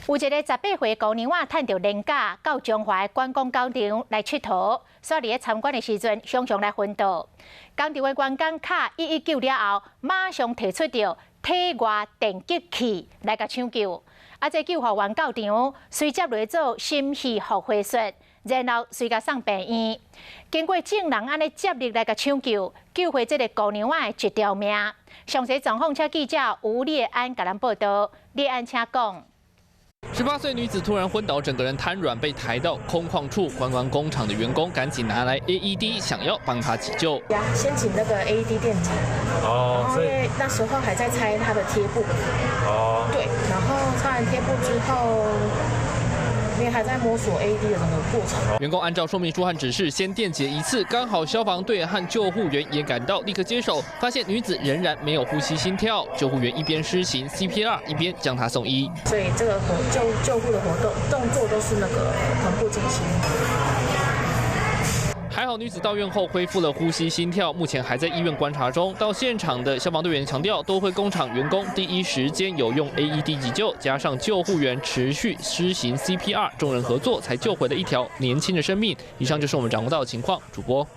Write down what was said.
有一个18歲姑娘仔，趁著連假到彰化觀光工廠來𨑨迌，煞佇咧參觀的時陣，常常來昏倒。工廠的員工敲119了後，馬上提出著體外電擊器來共搶救。啊，這救護員到場，隨接來做心肺復活術，然後隨共送病院。經過眾人按呢接力來共搶救，救回這个姑娘仔的一條命。詳細狀況，請記者吳烈安共咱報導。烈安，請講。18歲女子突然昏倒，整個人癱軟，被抬到空曠處。觀光工廠的員工趕緊拿來 AED，想要幫她急救。先請那個 AED 電擊。哦，然後因為那時候還在拆她的貼布。哦。對，然後拆完貼布之後，因為還在摸索 AED 的整個過程。員工按照說明書和指示，先電擊一次，剛好消防隊和救護員也趕到，立刻接手，發現女子仍然沒有呼吸心跳。救護員一邊施行 CPR，一邊將她送醫。所以這個救護的活動動作都是那個同步進行。還好女子到院後恢復了呼吸心跳，目前還在醫院觀察中。到現場的消防隊員強調，多虧工廠員工第一時間有用 AED 急救，加上救護員持續施行 CPR，眾人合作才救回了一條年輕的生命。以上就是我們掌握到的情況，主播。